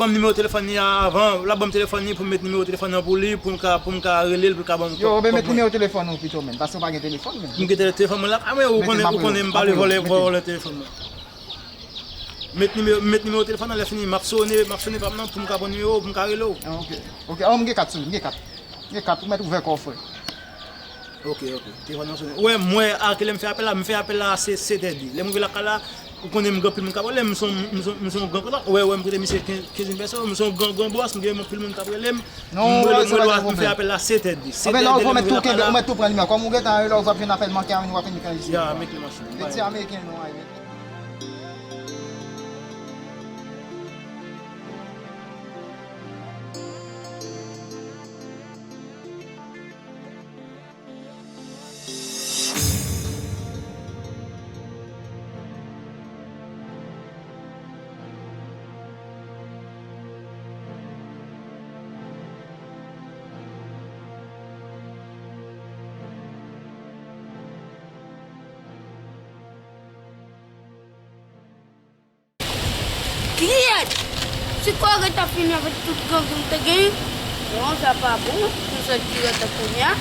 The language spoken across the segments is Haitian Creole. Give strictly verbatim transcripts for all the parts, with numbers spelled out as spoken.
ban m nimewo telefòn li a avan, l ap ban m telefòn li pou m met nimewo telefòn nan pou li, pou m ka, pou m ka rele l, pou l ka ban m. Yo, oubyen met nimewo telefòn ou pito menm, paske ou pa gen telefòn menm. M gen tele- telefòn mwen la, a mwen, ou konnen, ou konnen m pa vle vòlè, vòlè telefòn mwen. Met nimewo, met nimewo telefòn nan, lè fini, m ap sone, m ap sone pa m nan pou m ka pran nimewo, pou m ka rele w. Ah, ok. Ok, oh, m gen kat sou li, m gen kat. Gen kat, ou mèt ouvè kò w, frè. Ok, ok. Telefòn nan sonnen. Wè, m wè a ki lè m fè apèl la, m fè apèl la se, se tèt li. Lè m rive lakay la, ou konnen m gen anpil moun k ap rele m, m se yon, m se yon, m se yon gran kontak. Wè, wè, m kote misye kenz, kenz mil pèsòn, m se yon gran, gran bòs, m gen anpil moun k ap rele m. Non, m rele, m rele, m fè apèl la se tèt li. Se tèt li, lè m rive lakay la. Ou mèt tou kenbe, ou mèt tou pran nimewo. Kòm ou gentan rele, w ap jwenn apèl manke a, w ap vin isi. Ya, men ki machin. Mete ameriken non, ay, men. Kiyès? Si Kore ta fini avèk tout gang m te genyen? Non, sa pa bon. Nou sot Kiyès kounye a.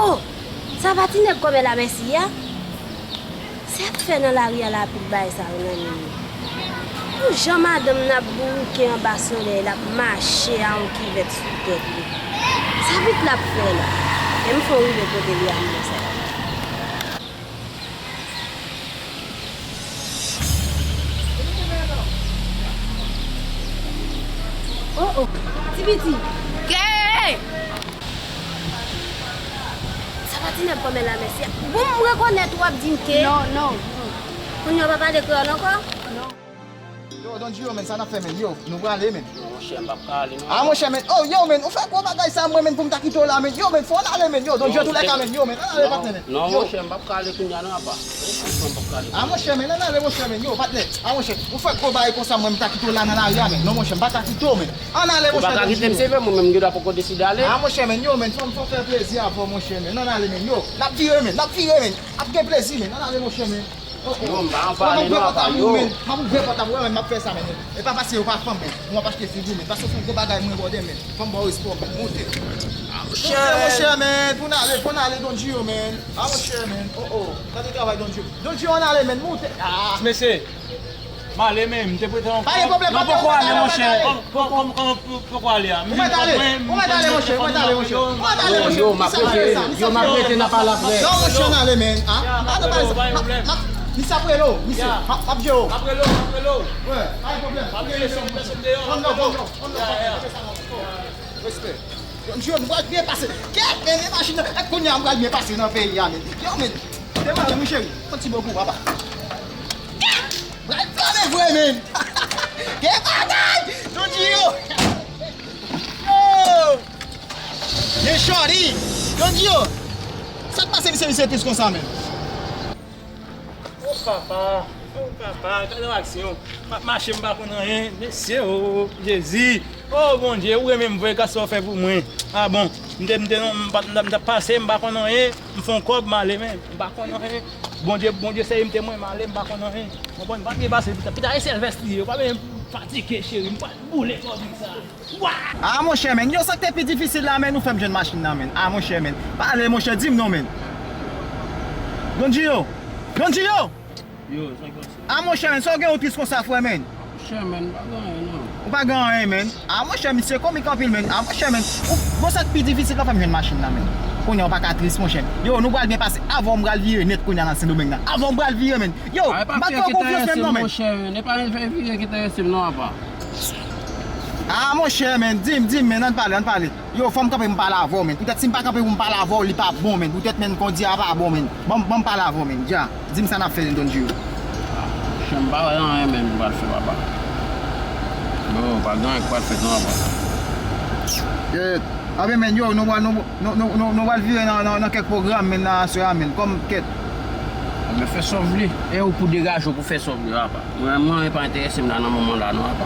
Oh! Sa pa ti nèg kòmè lamèsi a? Sa y ap fè nan lari a la, pil bagay sa yo nan men yo? Pou jan madanm nan ap bourike anba solèy, l ap mache a yon kivèt sou tèt li. Sa vit l ap fè la? E m fè w rive kote li a, m wè sa. Oh, oh. Ti piti. Ke! Sa pa ti nèg kòmè lamèsi a. Bon, m rekonèt ou ap di m ke. Non, non, non. Kounye a w pa pale kreyòl ankò? Non. Yo, Don Gio, men, sa n ap fè, men? Yo, nou prale, men. Non, monchè, m p ap ka ale, non. Ah, monchè, men. Oh, yo, men, ou fè gwo bagay sa, mwen, men, pou m ta kite w la, men. Yo, men, fò n ale, men. Yo, Don Gio, toulèka, men. Yo, men, ann ale, patnè, men. Non, monchè, m p ap ka ale kounye a, non, apa. Franchman, m p ap ka ale, non. Ah, monchè, men, ann ale, monchè, men. Yo, patnè. Ah, monchè, ou fè gwo bagay konsa, mwen, m ta kite w la nan lari a, men. Non, monchè, m pa ka kite w, men. Ann ale, monchè, Don Gio. Ou pa ka kite m, se vre, mwen menm, m gen dwa poko deside ale. Ah, monchè, men, yo, men, fò m, fò m fè plezi avè w, monchè, men. Ann ale, men, yo. N ap vire, men, n ap vire, men. Ap gen plezi, men. Ann ale, monchè, men. Oh, oh. Non, m pa anpale non, apa, yo. M ap ouvè pòt la pou wè, men m ap fè sa, men. E pa paske yo pa fanm, men. M ap achte figi w, men. Paske w fè yon gwo bagay, mwen, brother, men. Fò m ba w respè w, men. Monte. Ah, monchè. Monte, monchè, men. Pou n ale, pou n ale, Don Gio, men. Ah, monchè, men. Oh, oh. Sa te travay, Don Gio. Don Gio, ann ale, men. Monte. Ah. Mesye, m ale, men. M te prete yon... Pa gen pwoblèm, non, pa gen pwoblèm, monchè. Kòman, kòman, kòman, kòman, kòman ale a? Ou mèt ale, ou mèt ale, monchè, ou mèt ale, monchè. Ou mèt ale, monchè. Yo, yo, m ap rete, yo, m ap rete, n a pale aprè. Non, monchè, ann ale, men. Ah, pa gen pwoblèm. Misye ap rele w, misye. M ap, m ap jere w. M ap rele w, m ap rele w. Wè, pa gen pwoblèm. M ap rele w, m ap rele w. Respè. Yo, m pral byen pase. Kèt, men, men machin nan. E kounye a, m pral byen pase nan peyi a, men. Yo, men. Te manje, wi, cheri. Yon ti bo pou papa. Kèt! Pral flamen vre, men. Gen bagay! Don Gio! Yo! Men shorty! Don Gio! Sa k pase, misye, misye tris konsa, men? Oh papa, oh papa, gade yon aksyon. M ap mache, m pa konn anyen. Mesye, oh, Jezi. Oh, Bondye, ou renmen m vre, gad sa w fè pou mwen. Ah bon, m te, m te, non, m pa, m t ap, m t ap pase, m pa konn anyen. M fè yon kòb, m ale, men m pa konn anyen. Bondye, Bondye sèvi m temwen, m ale, m pa konn anyen. Konprann, m pa byen pase, pita, pita e sèl vès li ye, ou pa byen fatige, cheri, m pral boule kòb li sa. Ah, monchè, men. Yo, sa k te pi difisil la, men, nou fè m jwenn machin nan, men. Ah, monchè, men. Pale, monchè, di m non, men. Don Gio! Don Gio! Yo, sa k pase? Ah, monchè, men, sa w gen ou tris konsa, frè, men? Monchè, men, m pa gen anyen, non. Ou pa gen anyen, men? Ah, monchè, misye komik anpil, men. Ah, monchè, men. Ou, bon, sa k pi difisil la, fè m jwenn machin nan, men. Kounye a, ou pa ka tris, monchè. Yo, nou pral byen pase. Avan m pral vire nèt kounye a nan Sendomeng nan. Avan m pral vire, men. Yo, m pa t fè w konfyans menm non, men. Monchè, men, e pa vire ki enterese m non, apa. Ah, monchè, men, di m, di m, men, ann pale, ann pale. Yo, fò m kanpe pou m pale avè w, men. Poutèt si m pa kanpe pou m pale avè w, li pa bon, men. Poutèt, men, kondi a pa bon, men. Ban m, ban m pale avè w, men. Dja, di m sa n ap fè, Don Gio. Ah, monchè, m pa wè anyen, men, m pral fè, papa. Yo, pa gen anyen k pral fèt non, papa. Kèt. Anben, men, yo, nou pral, nou, nou, nou, nou, nou pral vire nan, nan, nan kèk pwogram, men, nan aswè a, men. Kòm, kèt. Men fè sa w vle. E ou pou degaje w pou fè sa w vle, papa. Mwen, mwen pa enterese m la nan moman la non, papa.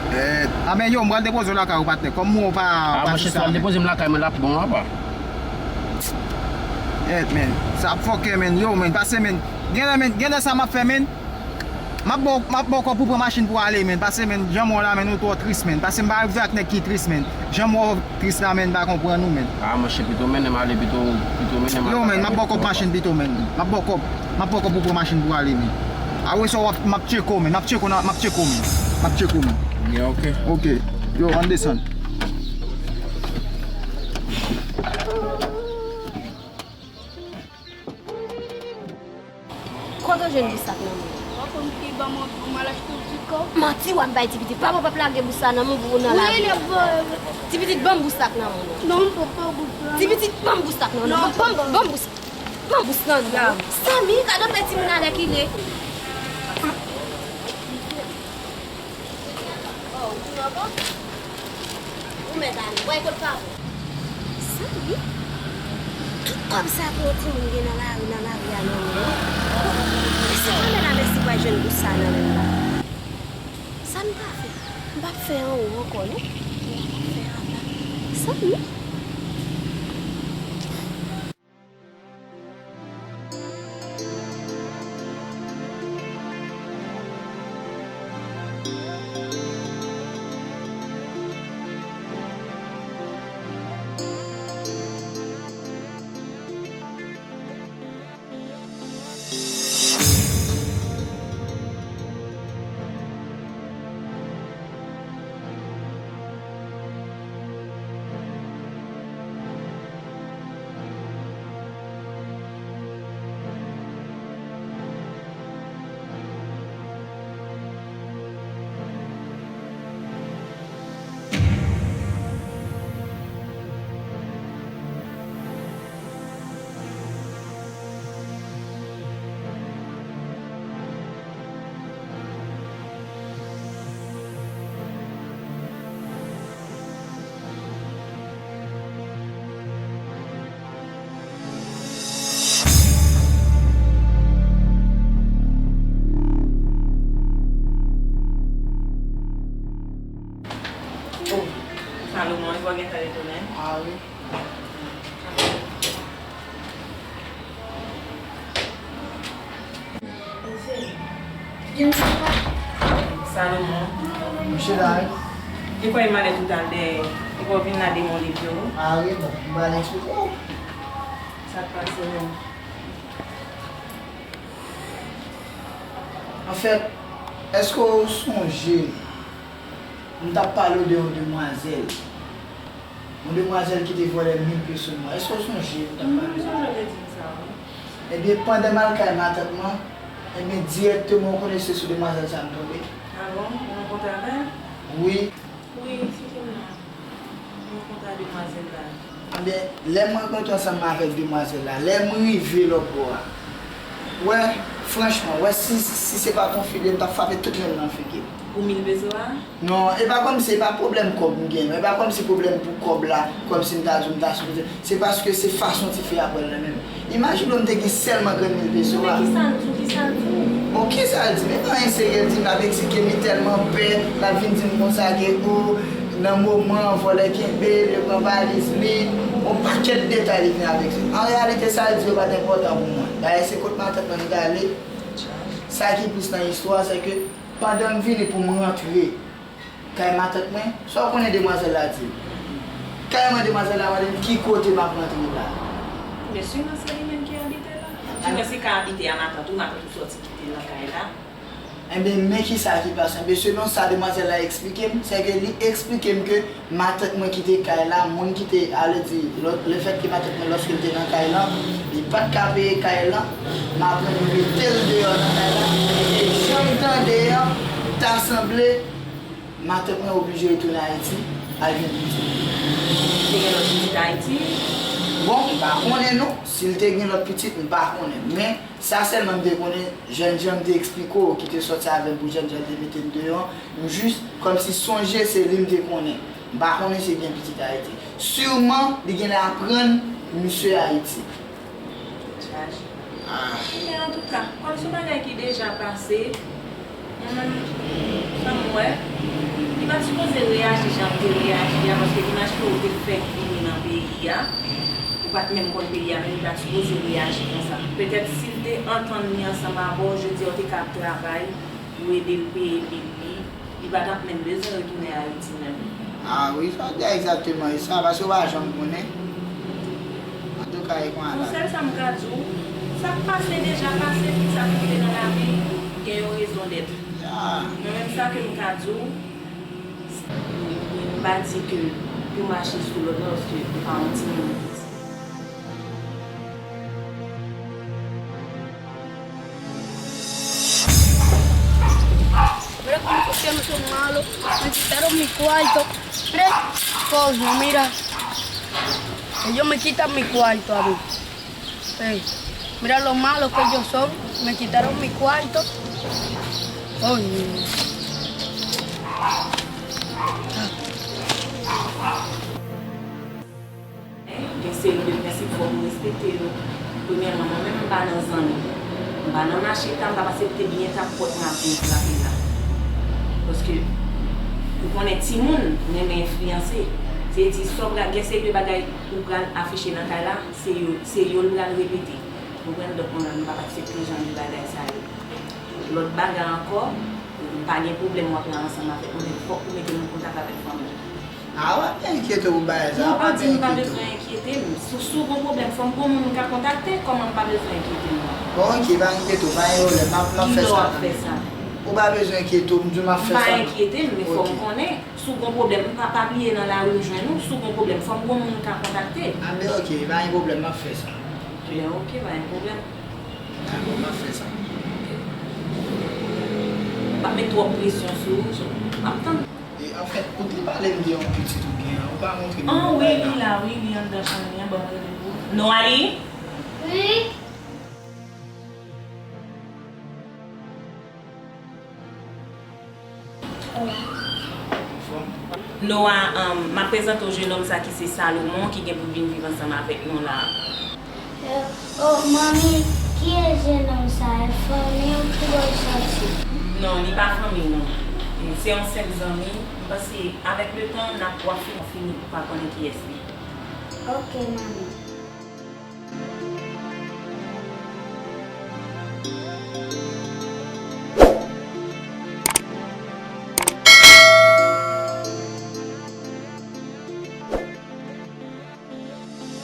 Eh, a men yo, m pral depoze w lakay ou, patnè. Kòm mwen ou pa, ou pa sou sa. Al depoze m lakay mwen, l ap bon, papa. Eh, men, sa ap fòkè, men. Yo, men, pase, men. Gen lè, men, gen lè sa m ap fè, men. M ap ba w, m ap ba w kòb pou pran machin pou w ale, men. Pase, men, jan m wè w la, men, ou twò tris, men. Pase, m pa vle ak nèg ki tris, men. Jan m wè w tris la, men, m pa konprann ou, men. Ah, monchè, pito mennen m ale, pito, pito mennen m ale. Yo, men, m ap ba w kòb machin, pito, men. M ap ba w kòb, m ap ba w kòb pou pran machin pou w ale, men. Apre sa, w ap, m ap tcheke w, men. M ap tcheke w, m ap tcheke w, men. M ap tcheke w, men. Byen, ok. Ok. Yo, ann desann. Kote w jwenn bousak nan men? Papa m ki ban mwen pou m al achte yon ti kòb. Manti w ap bay ti pitit. Papa w p ap lage bousak nan men w pou w nan lari. Wi, l ap voye. Ti pitit, ban m bousak nan men w. Non, m p ap ba w bousak. Ti pitit, ban m bousak nan men w. Non, ban m, ban m bousak. Ban m bousak nan men w la. Samy, gade yon pè timoun alèkile. Oh, ou vin ankò? Ou mèt ale. Bwè kot pa bon. Samy, tout kòb sa pou yon timoun gen nan lari, nan lari a nan men l. Bon, e se kòman la mèsi pral jwenn bous sa nan men l la? Sa m ta fè? M p ap fè anwo ankò non. M p ap fè anba. Samy. Oh, Salomon, li pa gentan retounen? Ah wi. Salomon. Monchè la wi. Li kwè m ale tout al dèyè. Li pa vin la de mon liv yo. Ah wi, bon, m pral eksplike w. Sa k pase menm? Anfèt, èske w sonje m t ap pale w de yon demwazèl? Yon demwazèl ki te vòlè mil peso nwa. Èske w sonje m t ap pale w de sa? Mwen sonje w te di m sa, wi. Ebyen, pandan m al kay matant mwen, ebyen, dirèkteman, w konnen se sou demwazèl sa a m tonbe. Ah bon? Ou rankontre avè l? Wi. Wi, eksplike m non. Ou rankontre ak demwazèl la? Ebyen, lè m rankontre ansanm avèk demwazèl la, lè m rive lòt bò a, wè, franchman, wè, si, si se pa t yon fidèl, m t ap frape tout menm nan figi l. Pou mil peso a? Non, e pa kòmsi, e pa pwoblèm kòb m gen, non. E pa kòmsi pwoblèm pou kòb la, kòmsi m ta di w m ta sipoze. Se paske se fason tifi a pran l nan men m. Imajine w m te gen sèlman grenn mil peso a. Men kisa l di w, kisa l di w? Bon, kisa l di m? E pa anyen serye l di m, l ap eksplike m, li tèlman pè, l ap vin di m konsa ke, o, nan moman, vòlè kenbe l, yo pran valiz li, yon pakèt detay li vin avèk sa. An reyalite, sa l di yo pa t enpòtan pou mwen. Dayè, se kot matant mwen m t ale. Sa ki plis nan istwa a, se ke pandan m vini pou m rantre kay matant mwen, sa w konnen demwazèl la di m? Kareman demwazèl la mande m ki kote m ap rantre la. Men siman se li menm ki abite la. Siman se ka abite a matant ou, matant ou sòti kite l nan kay la. Enben, men kisa ki pase. Enben, selon sa demwazèl la eksplike m, se ke li eksplike m ke matant mwen kite kay la, moun ki te, ale di, lò-, lefètke matant mwen, lòske l te nan kay lan, li pa t ka peye kay lan, m aprann yo mete l deyò nan kay la, e jan m tande an, ta sanble matant mwen oblije retounen Ayiti, al gen pitit. Li te gen lòt pitit Ayiti? Bon, m pa konnen non, si l te gen lòt pitit, m pa konnen, men sa sèlman m te konnen, jènjan m te eksplike w, ki te sòti avè m pou jènjan te mete m deyò, m jis kòmsi sonje se li m te konnen. M pa konnen si l gen pitit Ayiti. Siman, li genlè aprann misye Ayiti. Chaje. Men antouka, kòm se yon bagay ki deja pase, mwen menm, sa m wè, li pa t sipoze reyaji jan l te reyaji a, paske imajine w te fèk vini nan peyi a, ou pa t menm konn peyi a, men li pa t sipoze reyaji konsa. Petèt, si l te antann li ansanm avè w, jodi a w te ka ap travay, ou ede l peye bil li, li pa t ap menm bezwen retounen Ayiti menm. Ah wi, sa w di a egzakteman e sa, paske w pa janm konnen. Antouka, e konsa la. Yon sèl sa m ka di w, sa k pase deja pase, tout sa k rive nan lavi gen yon rezon dèt. Mwen menm, sa ke m ka di w, m pa di ke pou mache sou lòt la, paske ou pa yon timoun. Mira cómo son malos, me quitaron mi cuarto. Mira, coño, mira. Ellos me quitan mi cuarto a mí. Ey, mira lo malo que ellos son, me quitaron mi cuarto. Coño. Gen seri de prensip fòk nou respekte yo. Premyèman, mwen menm m pa nan zanmi. M pa nan mache ta, m p ap aksepte byen ta pòt m ap vin frape la. Paske ou konnen timoun renmen enfliyanse. Se di sa w pral, gen seri de bagay ou pral afiche nan kay la, se yo, se yo l pral repete. Konprann? Donk mwen menm m p ap aksepte jan de bagay sa yo. Lòt bagay ankò, m pa gen pwoblèm w ap la ansanm avèk mwen, men fòk ou mete m an kontak avèk fanmi. Ah, w ap enkyete w pou bagay sa. Non, w pa di m pa bezwen enkyete m. Si, si w gon pwoblèm, fò m gon moun m ka kontakte. Kòman m pa bezwen enkyete m? Bon, ok, pa enkyete w, pa gen pwoblèm. M ap, m ap fè sa. Kilè w ap fè sa? Ou pa bezwen enkyete w, m di w m ap fè sa. M pa enkyete m, men fò m konnen. Si w gon pwoblèm, m pa, pa bliye nan lari m jwenn ou. Si w gon pwoblèm, fò m gon moun m ka kontakte. Ah, men ok, pa gen pwoblèm, m ap fè sa. Ben ok, pa gen pwoblèm. Dakò, m ap fè sa. M p ap met twòp presyon sou ou, so, m ap tann. E, anfèt, ou te pale m de yon pitit ou gen an, ou pa montre m bagay la. An wi, li la, wi, li anndan chanm li an, ban m rele pou ou. Noali? Wi. Noah, um, m ap prezante w jenòm sa ki se Salomon, ki gen pou vin viv ansanm avèk nou la. Oh, manmi, kiyès jenòm sa? E fanmi w? Ki bò l sòti? Non, li pa fanmi nou. Se yon senp zanmi. M panse, avèk letan, n ap, w ap fini, fini pou pa konnen kiyès li. Ok, manmi.